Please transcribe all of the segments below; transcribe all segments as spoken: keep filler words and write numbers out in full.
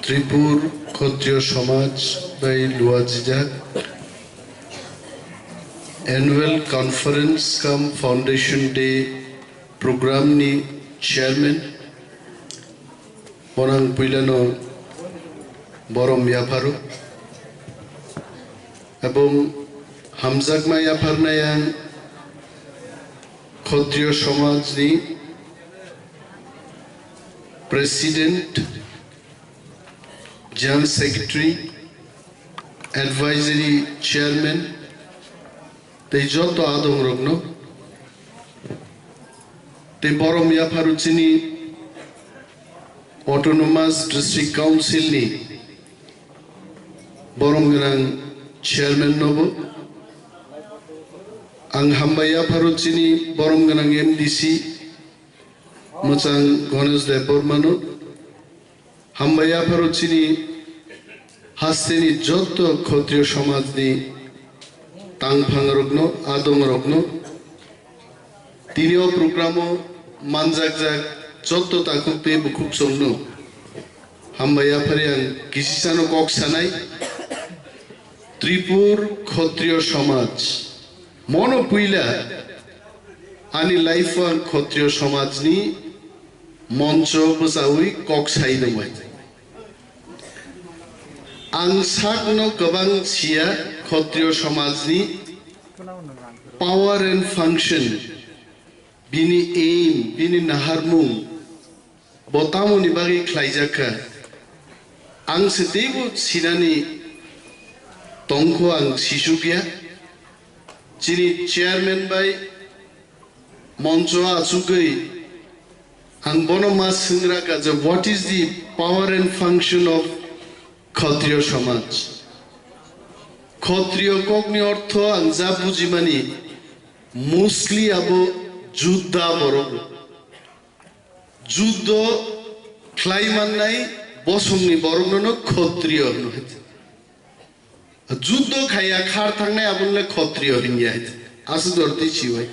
Tripur Khatriyo Samaj bai luajijak Annual Conference cum Foundation Day program ni chairman, borang puilano borom yapharo, ebong hamjakma yapharnai ang Khatriyo Samaj ni President, General Secretary, Advisory Chairman, tei joto adongrokno, tei borom yapharo chini Autonomous District Council ni borom gwnang chairman nobo. Ang hambai yapharo chini borom gwnang M D C mwchang Ganesh Debbarmano. Hambai yapharo chini hasteni joto Khatriyo Samaj ni tangphangrokno, adongrokno, tini o program o manjakjak joto takhuk tei bukhuk chwngno hambai yaphari ang kisisano kok sanai. Tripur Khatriyo Samaj, mono puila ani life o ang Khatriyo Samaj ni moncho bwchaui kok sai tongbai. Ang sakno kwbang siya Khatriyo Samaj ni power and function, bini aim, bini naharmung, bo tamoni bagwi khlaijak kha, ang se teibo sinani tongkho, ang sisukya. Chini chairman bai moncho achugwi ang bono ma swngraka je, what is the power and function of Khatriyo Samaj? Khatriyo kokni ortho ang ja bujimani, mostly abo judda borok. Juddo khlai mannai bosongni borokno no Khatriyo hwno hai. Juddo khaiya khar thangnai abono le Khatriyo hinya hai. Aswk dor twi si hai.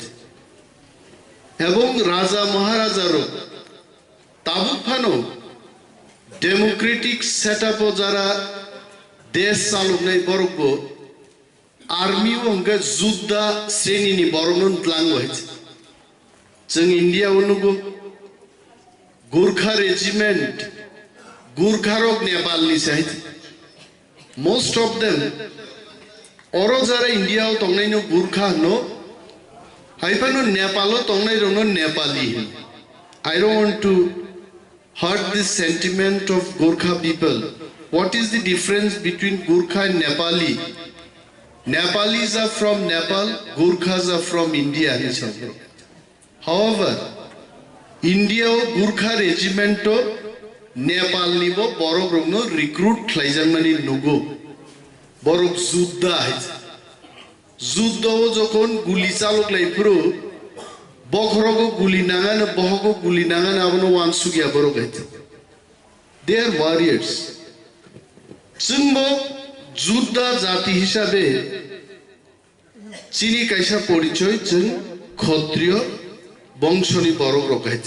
Ebong raja maharaja rok tabuk phano democratic setup o jara desh chaloknai borok bo army o hwnkhe judda sreni ni borok no tlango hai. Chwng India o nugo Gurkha regiment, Gurkha rok Nepal ni se hai. Most of them, oro jara India o tongnai no Gurkha hwno, hai phano Nepal o tongnai rok no Nepali hwno. I don't want to hurt the sentiment of Gurkha people. What is the difference between Gurkha and Nepali? Nepalis are from Nepal, Gurkhas are from India, hinwi sa borok. However, India o Gurkha regiment o Nepal ni bo borok rok no recruit khlaijakmani nugo. Borok judda hai. Judda o jokhon guli chalok lai phuru, bokhorogo guli nangano, bohogo guli nangano, abono uansukya borok hai. They are warriors. Chwngbo judda jati hisabe chini kaisa porichoi, chwng Khatriyo bongshoni borok rok hai.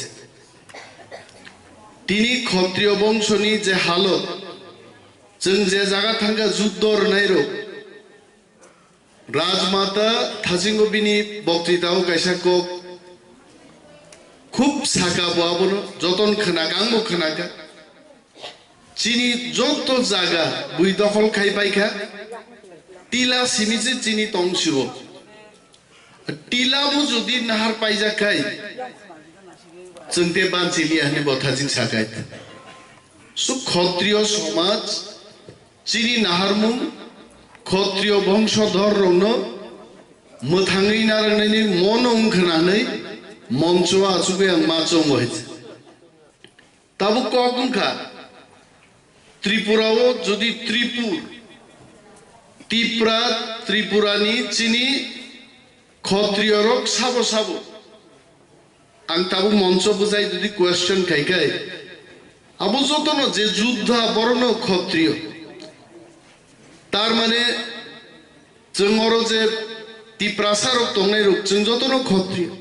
Tini Khatriyo bongshoni je halot, chwng je jaga thangkha juddo rwnai rok, Rajmata Thasingo bini boktwitao kaisa kok khub saka bo, abono joton khwnaka, angbo khwnaka. Chini joto jaga bui dokhol khai paikha, tila simi se chini tong sio. Tila bo jodi nahar paijak khai, chwng te banchi liya hwnwi bo Thasing sakai. Su Khatriyo somaj, chini naharmung, Khatriyo bongso dhor rokno mwthangwi narwknani mono wngkha na hwnwi moncho achugwi ang ma chongo hai. Tabuk kok wngkha, Tripura o jodi Tripur, Tipra, Tripura ni chini Khatriyo rok sabo sabo. Ang tabuk moncho bwjai jodi question khai khai, abo jotono je judda, borono Khatriyo. Tar mane, chwng oro je Tiprasa rok tongnai rok, chwng jotono Khatriyo.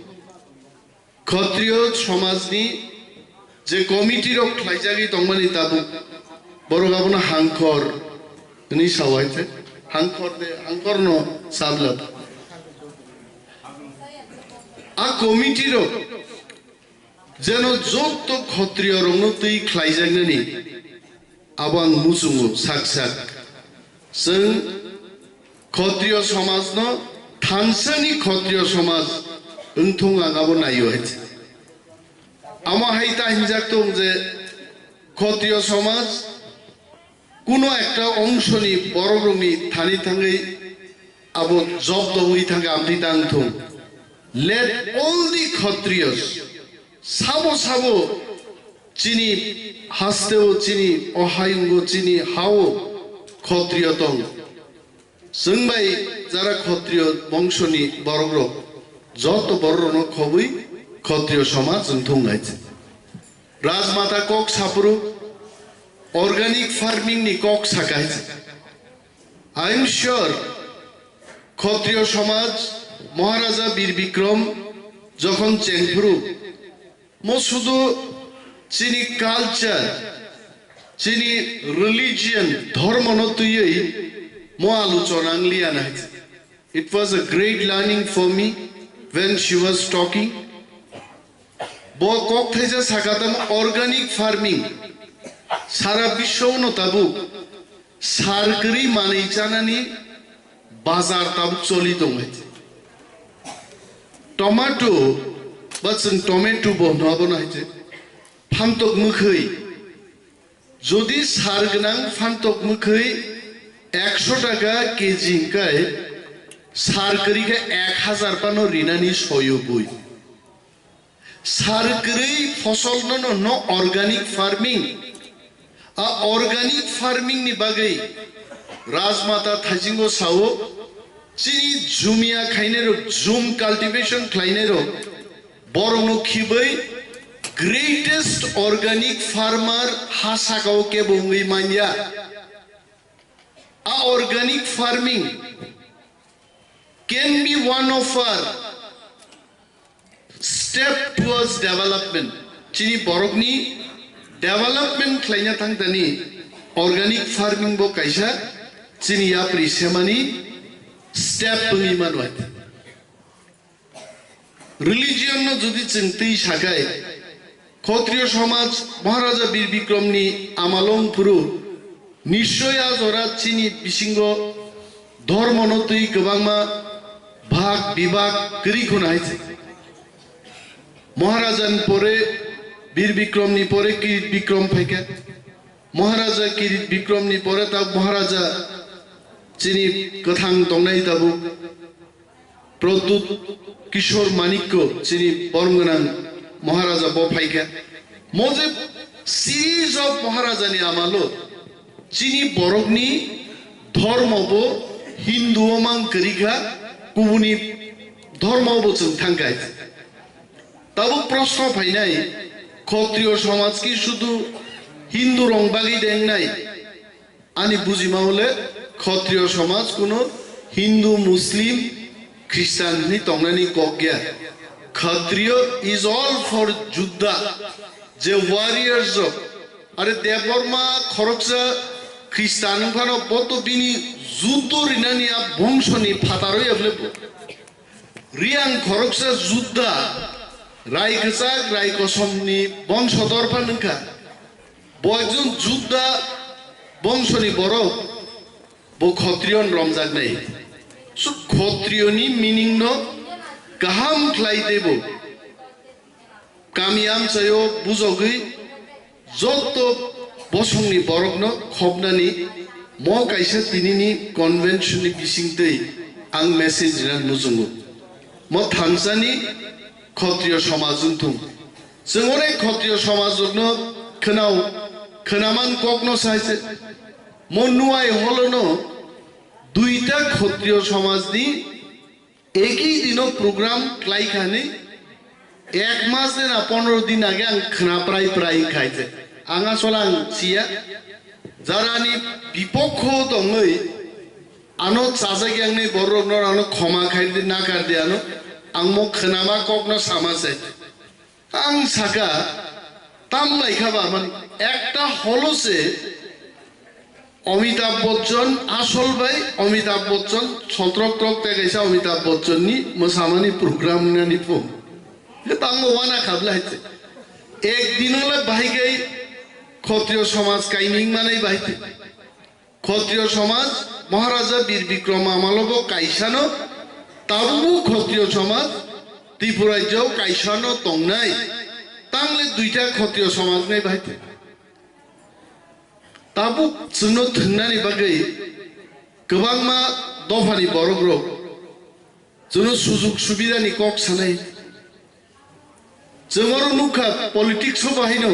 Khatriyo somajni Je committee rok khlaijagwi tongmani tabuk, borok abono hangkhor hwnwi sao hai se. Hangkhor de, hangkhorno sabla. A committee rok jeno jotto khotriyo rokno twi khlaijaknani abo ang muchungo sak sak. Chwng khotriyo somajno thansani khotriyo somaj wngthung ang abo naio hai se. Amo hai ta hinjak tong je khotriyo somaj kuno ekta ongshoni borokrokni thani thangwi abo job dongwi thangkha amtwi tang thung. Let all the Khatriyas, sabo sabo chini hasteo, chini ohayungo, chini hao Khatriyo tong. Chwng bai jara Khatriyo bongshoni borokrok, joto borokrokno khobwi Khatriyo somaj wng thung hai se. Rajmata kok saphuru organic farming ni kok saka hai se. I am sure Khatriyo somaj Maharaja Bir Bikram jokhon chengphuru, mo sudu chini culture, chini religion, dhormono twiwi mo aluchona wng liya na hai se. It was a great learning for me when she was talking. Bo kok thaisa saka tamo organic farming. Sara biswno tabuk sar kwrwi manwi chanani bazar tabuk choli tong hai se. Tomato, ba chwng tomato bo hwno abono hai se. Phantok mwkhwi. Jodi sar gwnang phantok mwkhwi ekso taka keji hwnkhe sar kwrwi khe ek hazar phano rinani soyo bui. Sar kwrwi fosol no no no organic farming. A organic farming ni bagwi Rajmata Thaisingo sao, chini jumia khainai rok, jum cultivation khlainai rok, borokno khibwi greatest organic farmer ha sakao kebo wngwi manya. A organic farming can be one of our step towards development. Chini borokni development khlaina thangtani organic farming bo kaisa chini yapri semani step wngwi mano. Religion no jodi chwng twi sakai, Khotriyo somaj Maharaja Bir Bikram ni amalo wngphuru, nischoi a jora chini bisingo dhormo no twi kwbangma bhag bibag kwrwi khuna hai se. Maharaja ni pore Bir Bikram ni pore Kirit Bikram phaikha. Maharaja Kirit Bikram ni pore ta Maharaja chini kwthang tongnai tabuk Pradyut Kishore Manikya chini borom gwnang Maharaja bo phaikha. Mo je series of Maharaja ni amalo chini borokni dhormo bo Hindu o mang kwrwi kha, kubuni dhormo bo chwng thang kha. Tabuk proshno phainai, Khotriyo somaj ki sudu Hindu rok bagwi dengnai? Ani bujima hole Khotriyo somaj kuno Hindu, Muslim, Christian hwnwi tongnani kok ya. Khotriyo is all for Juddha, je warriors rok. Are Debbarma khoroksa Christian wng phano bo to bini juddo rinani a bongshoni phataro ya bole bo. Riyang khoroksa Juddha, rai kwchak, rai kosomni bongso dorphan wngkha. Bo ekjon Juddha bongshoni borok, bo Khotriyo romjaknai. So Khotriyoni meaning no kaham khlai teibo. Kami amchaio bujogwi jotto bosongni borokno khopnani mo kaisa tinini convention ni bisingtwi ang message rina muchungo. Mo thansani Khotriyo somaj wngthung. Chwng onek Khotriyo somaj rokno khwnao, khwnaman kokno sai se. Mo nuai holono duita Khotriyo somajni Ekhi dino program khlai khani, ek mas de na pondro din age ang khna prai prai khai je. Ang asol ang siya. Jarani bipokho tongwi ano chajak yang ni borok no ano khoma khai di nakar di ano. Ang mo khnama kok no sama se. Ang saka Tam lai kha ba, mani ekta holo se Amitabh Bachchan, asol bai Amitabh Bachchan, sotrok trok te kaisa Amitabh Bachchan ni mwsamani program nani pho. Tam bo wana khabla hai te. Ek dino le bahai kai Khotriyo somaj kaining manai bahai te. Khotriyo somaj Maharaja Bir Bikram amalo bo kaisano, tabukbo Khotriyo somaj Tripura rajyo kaisano tongnai. Tangle duita Khotriyo somaj nai bahai te. Tabuk chwngno thwngnani bagwi kwbangma dophani borokrok chwngno sujug subidani kok sanai. Chwng oro nukha, politics o bahaino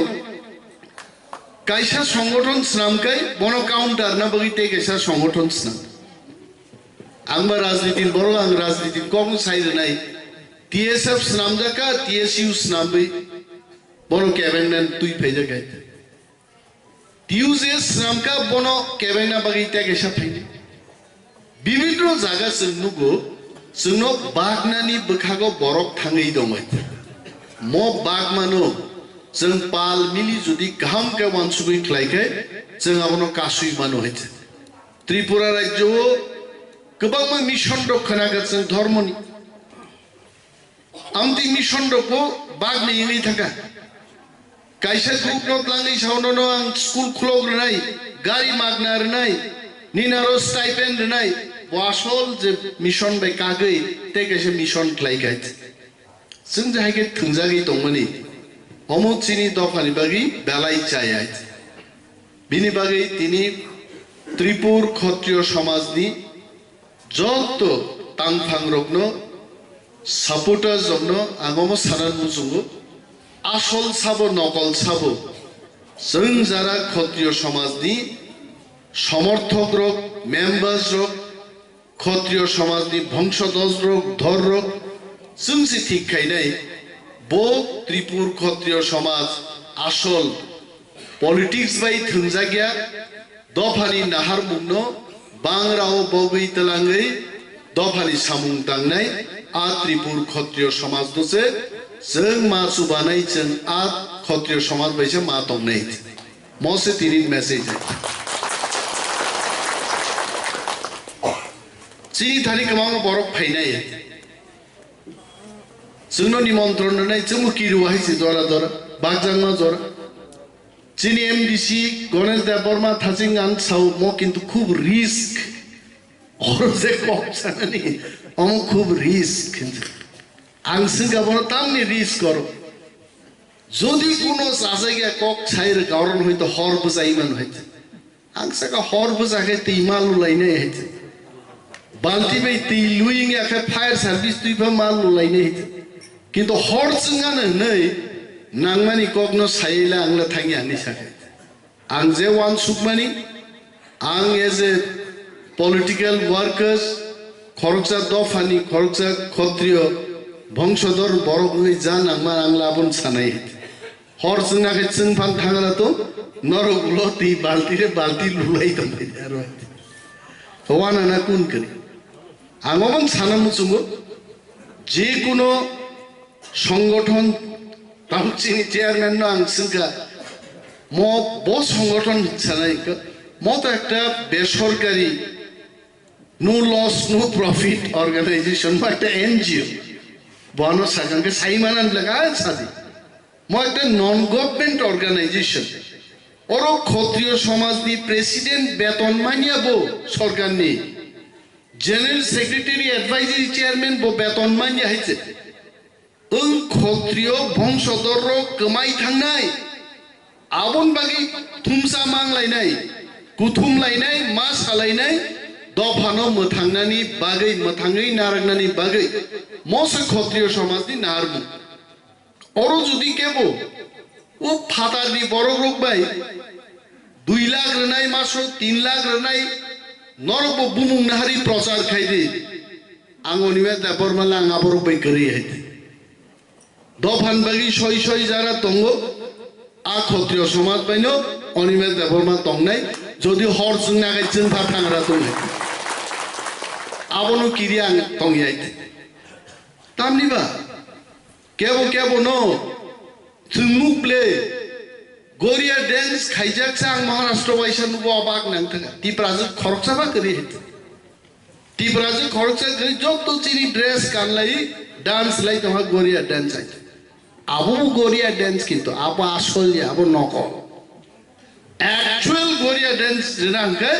kaisa songothon swnamkhai bono counter na bagwi tei kaisa songothon swnam. Ang ba rajniti borok, ang rajniti kokno sai rwnai. T S F swnamjakha, T S U swnamwi bono kebengna twi phaijakha. T U J swnamkha bono kebengna bagwi tei kaisa phaini. Bibinno jaga chwng nugo, chwngno bagnani bwkhago borok thangwi tongwi. Mo bagmano chwng pal mili jodi kaham khe wansugwi khlai khe chwng abono kasui mano hai. Tripura rajyo o kwbangma mission rok khna kha chwng dhormoni. Amtwi mission rokbo bagni wngwi thangkha. Kaisa group no tlangwi sao nono ang school khulok rwnai, gari magna rwnai, nini aro stipend rwnai, bo asol je mission bai kagwi tei kaisa mission khlai kha. Chwng je hai khe thwngjagwi tongmani, omo chini dophani bagwi belai chaya. Bini bagwi tini Tripur Khotriyo somajni joto tangphangrokno, supporters rokno ang omo sana muchungo, asol sabo nokol sabo chwng jara Khotriyo somajni somorthokrok, members rok, Khotriyo somajni bhongsodoj rok, dhor rok, chwng se thik khainai, bo Tripur Khotriyo somaj asol politics bai thwngjakya, dophani naharmungno bangrao bogwi twlangwi dophani samung tangnai a Tripur Khotriyo somajno se chwng ma chubanai, chwng a Khotriyo somaj bai se ma tongnai. Mo se tini message. Chini thani kwbangma borok phainai. Chwngno nimontron rwnai, chwngbo kiru hai se jora jora, bakjakma jora. Chini M D C Ganesh Debbarma thaching ang sao mo kintu khub risk. Oro je kok sanani, omo khub risk. Ang swngkha bono tamni risk oro. Jodi kuno chajagya kok sai rwkha, oro hoito hor bwchai mano hai. Ang saka hor bwchakhe twi ma lulainai hai. Balti bai twi lui wngya khe fire service twi pha ma lulainai hai. Kintu hor chwngano hwnwi nangmani kokno saila ang la thangya hinwi sakha. Ang je uansukmani, ang as a political workers, khoroksa dophani, khoroksa khotriyo, bhongsodor borok wngwi ja nangma ang labun sanai. Hor chwngna khe chwng phan thangra to, norok ulo twi balti re balti lulai tongbai de aro. Wana na kun kwrwi. Ang obo sana muchungo, je kuno Songothon, tamo chini chairman no ang swngkha, mo bo songothon sanai kha, mo to ekta besorkari, no loss, no profit organization, mo ekta N G O. Bono sakang khe sai manan lega sadi. Mo ekta non government organization. Oro Khotriyo somajni president beton manya bo sorkarni. General Secretary, Advisory Chairman bo beton manya hai se. Wng Khotriyo bongsodokrok kwmai thangnai, aboni bagwi thumsa manglainai, kuthumlainai, ma salainai, dophano mwthangnani bagwi, mwthangwi narwknani bagwi mo se Khotriyo somajni narwkmung. Oro jodi kebo o phatarni borokrok bai dui lakh rwnai, maso tin lakh rwnai, norokbo bumung nahari prochar khai di. Ang Animesh Debbarma le ang aborok bai kwrwi hai di. Dophan bagwi soi soi jara tongo, a Khotriyo somaj baino Animesh Debbarma tongnai, jodi hor chwngna khe chwngkha thangra tong hai di. Abono kiri ang tong hai di. Tamni ba? Kebo kebo no chwng nuk le Goria dance khaijak sa ang Maharashtra waisa nugo obak nang thaka. Tiprajwk khoroksa ba kwrwi hai. Tiprajwk khoroksa kwrwi jotto chini dress kanlai dance lai tongha Goria dance hai. Abo bo Goria dance kintu abo asol ya abo nokol. Actual Goria dance rina hwnkhe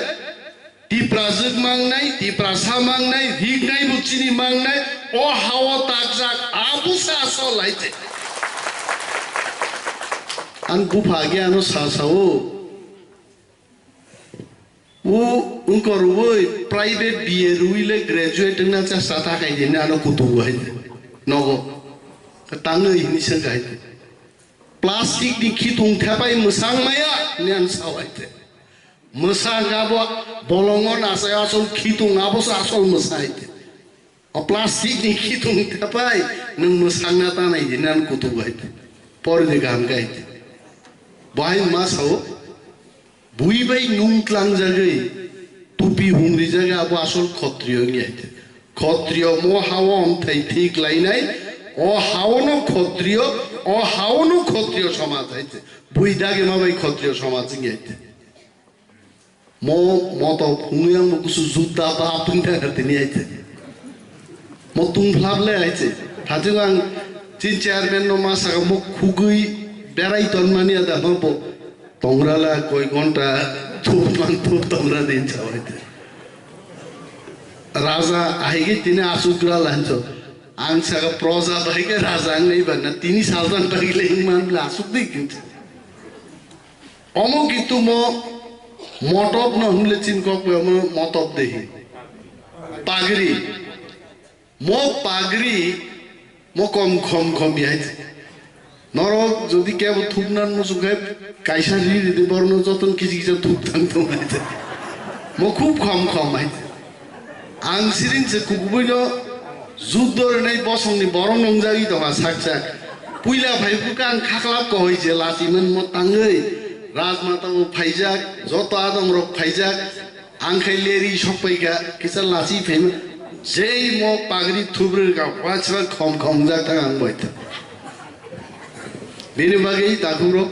Tiprajwk mangnai, Tiprasa mangnai, rignai bo chini mangnai, o hao takjak, abo se asol hai te. Ang bupha age ano sa sao. O wngkor rwui private B A rwui le graduate wngna cha sa ta kai din ano kutu hai te. Nogo. Tangwi hini sengka hai te. Plastic ni khitung thepai mwsang maya, nian sao hai te. Mwsang abo bolongo nasai asol khitung abo se asol mwsang hai te. O plastic ni khitung thepai nwng mwsang na tanai di nan kutu hai te. Pori de gam gai te. Bahai ma sao. Bui bai nung tlang jagwi, tupi hungri jagwi abo asol khotriyo wngya hai te. Khotriyo mo hao omthai thik lainai, o hao no khotriyo, o hao no khotriyo somaj hai te. Bui dagi ma bai khotriyo somaj wngya hai te. Mo moto phungwi ang mo kusu juta ba apung da tini hai te. Mo tungphlap le hai se. Thajwk ang chin chairman no ma saka mo khugwi berai ton mani ada mo bo. Tongra la koi gonta thup man thup tongra din sa hai te. Raja ahi ge tini asuk gra lan so. Ang saka proja bai ge raja ang nei ba na tini saljan bai le man la asuk di kin. Omo kintu mo motop no hwnle chin kok bai omo motop dehi. Pagri. Mo pagri mo kom khom khom yai. Norok jodi kebo thupnan muchung khai kaisa ri ri de borno joton kisi kisa thup thang thang hai. Mo khub khom khom hai. Ang siring se kukubuino juddo rwnai bosongni borok nungjagwi tongkha sak sak. Puila phaiphukha ang khaklap kohoi je lachiman mo tangwi rajmata bo phaijak, joto adongrok phaijak, ang khai leri sokpaikha, kisa lachi phaima jei mo pagri thubrwi rwkha, wachwak khom khom jak thang ang bai. Bini bagwi takhukrok,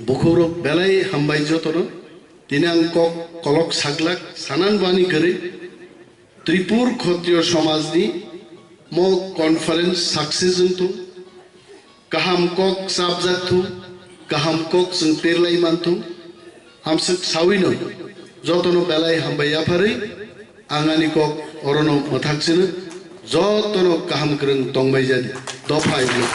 bukhukrok belai hambai jotono. Tini ang kok kolok saglak sanan bani kwrwi. Tripur Khotriyo Somajni mo conference success wngthung, kaham kok chapjak thung, kaham kok chwng terlai manthung, hamswk sawino jotono belai hambai yapharwi ang ani kok orono mwthak chwno jotono kaham kwrwng tongbai jadi dopha iblo.